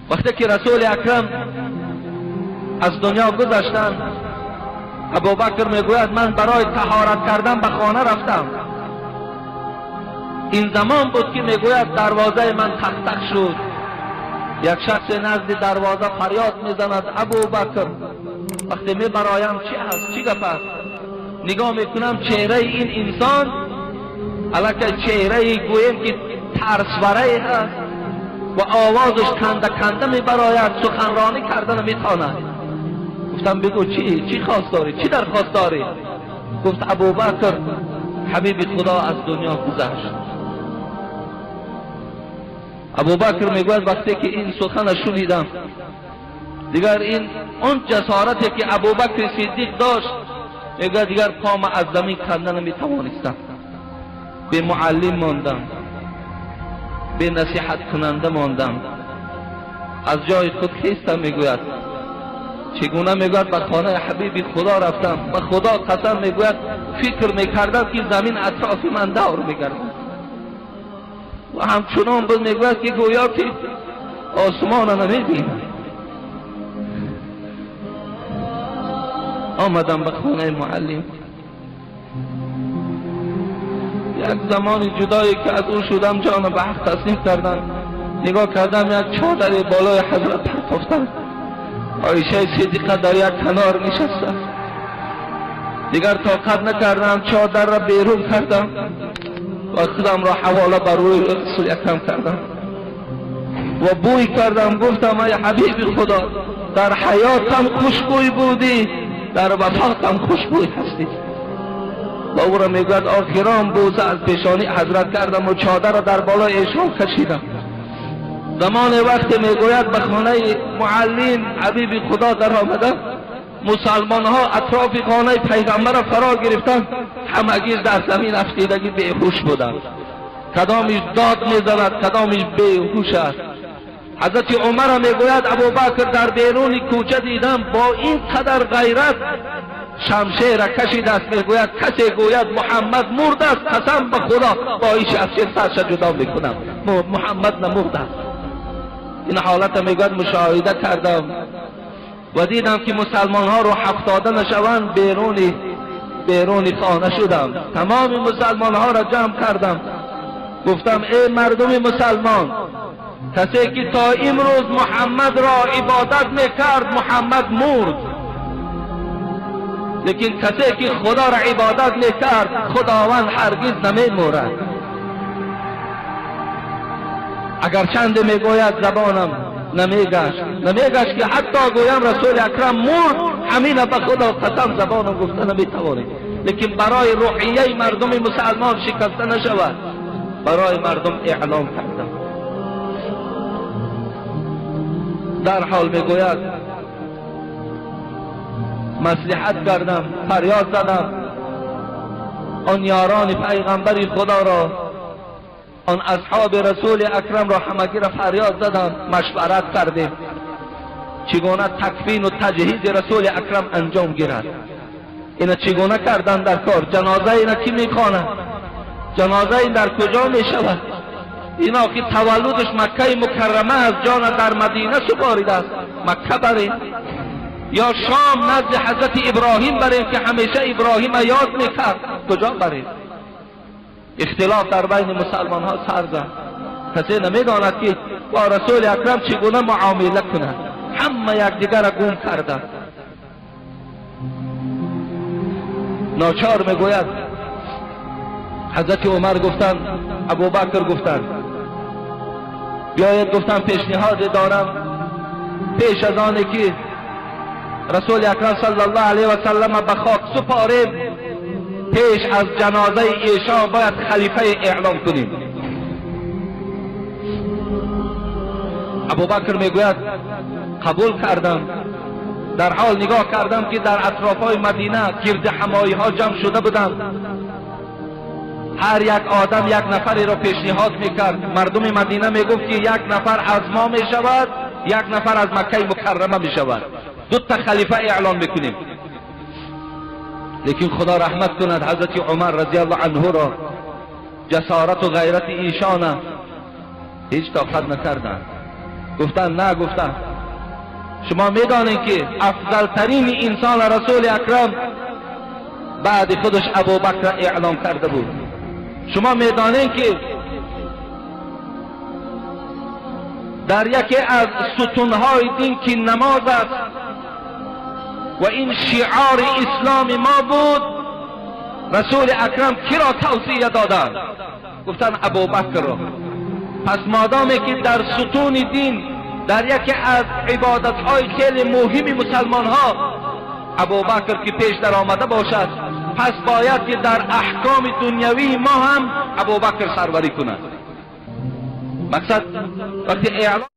وقتی که رسول اکرم از دنیا گذشتند، ابوبکر میگوید من برای طهارت کردن به خانه رفتم. این زمان بود که میگوید دروازه من تق تق شد. یک شخص نزد دروازه فریاد میزند ابوبکر. وقتی میبرایم چی هست، چی گپ است، نگاه میکنم چهره این انسان الکه چهره گویم که ترسوره هست و آوازش کنده کنده میبراید، سخنرانی کردن میتواند. گفتم بگو چی خواست داری، چی درخواست داری؟ گفت ابوبکر حبیب خدا از دنیا گذشت. ابوبکر میگوید وقتی که این سخن شنیدم دیگر این اون جسارتی که ابوبکر صدیق داشت، میگوید دیگر پام از زمین کنده نمیتوانستم، به معلم ماندم، به نصیحت کننده ماندم، از جای خود خیستم. میگوید چگونه؟ میگوید به خانه حبیب خدا رفتم، به خدا قسم میگوید فکر میکردم که زمین اطراف من دور میگردد و همچنان بود. میگوید که گویا که آسمان نمیبینم. آمدم به خانه معلم. یک زمان جدایی که از او شدم جان به حق تسلیم کردم. نگاه کردم یک چادر بالای حضرت پرتافتن، عایشه صدیقه در یک کنار نشسته. دیگر طاقت نکردم، چادر را بیرون کردم و خودم را حواله بر روی رسول اکرم کردم و بوی کردم. گفتم ای حبیب خدا، در حیاتم خوشبوی بودی، در وفاتم خوشبوی هستی. و او را میگوید آخران بوسه از پیشانی حضرت کردم و چادر را در بالای ایشان کشیدم. زمان وقت میگوید به خانه معلم حبیب خدا در آمده، مسلمان ها اطراف خانه پیغمبر را فرا گرفتند، همگی در زمین افتیدگی بیهوش بودند. کدامش داد میزند، کدامش بیهوش است. حضرت عمر میگوید ابوبکر در بیرون کوچه دیدم با این قدر غیرت شمشیر را کشید است. میگوید کسی گوید محمد مرد است، قسم به خدا با این شمشیر سرش جدا میکنم، محمد نمرد است. این حالت میگوید مشاهده کردم و دیدم که مسلمان ها رو هفتاده نشوند، بیرون خانه شدم. تمام مسلمان ها را جمع کردم، گفتم ای مردم مسلمان، کسی که تا امروز محمد را عبادت میکرد محمد مرد، لیکن کسی که خدا را عبادت میکرد خداوند هرگز نمیمورد. اگر چند میگوید زبانم نمیگشت که حتی گویم رسول اکرم مرد، همین به خدا قسم زبانم گفته نمیتوانید. لیکن برای روحیه مردم مسلمان شکسته نشود، برای مردم اعلام کردم. در حال میگوید مصلحت کردم، فریاد زدم آن یاران پیغمبر خدا را، آن اصحاب رسول اکرم را همگی را فریاد زدم، مشورت کردیم چگونه تکفین و تجهیز رسول اکرم انجام گیرد. اینا چگونه کردن در کار؟ جنازه اینا کی میخواند؟ جنازه این در کجا میشود؟ اینا که تولدش مکه مکرمه است، جان در مدینه سپاریده است، مکه بریم یا شام نزد حضرت ابراهیم بریم که همیشه ابراهیم یاد میکرد، کجا بریم؟ اختلاف در بین مسلمان ها سر زد. کسی نمیداند که با رسول اکرم چگونه معامله کند، همه یکدیگر را گم کردند. ناچار میگوید حضرت عمر گفتند، ابوبکر گفتند بیاید، گفتم پیشنهاد دارم، پیش از آن که رسول اکرم صلی الله علیه و سلم به خاک سپاریم، پیش از جنازه ایشان باید خلیفه اعلام کنیم. ابوبکر میگوید قبول کردم. در حال نگاه کردم که در اطرافهای مدینه گرد همایی ها جمع شده بودند، هر یک آدم یک نفری را پیشنهاد میکرد. مردم مدینه میگفت که یک نفر از ما میشود، یک نفر از مکه مکرمه میشود، دو تا خلیفه اعلان میکنیم. لیکن خدا رحمت کند حضرت عمر رضی الله عنه را، جسارت و غیرت ایشان هیچ طاقت نکردند. Гуфтанд на, гуфтанд шумо медонед, ки афзалтарин инсон Расули Акрам баъди худаш Абубакр эълон карда буд. Шумо медонед, ки дар яке аз сутунҳои дин, ки намоз аст ва ин шиори исломи мо буд, Расули Акрам киро тавсия доданд? Гуфтанд Абубакрро. Пас модоме ки дар сутуни дин, дар яке аз ибодатҳои хеле муҳими мусалмонҳо Абубакр ки пеш даромада бошад, пас бояд ки дар аҳкоми дунявии мо ҳам Абубакр сарварӣ кунад. Мақсад вақте эълон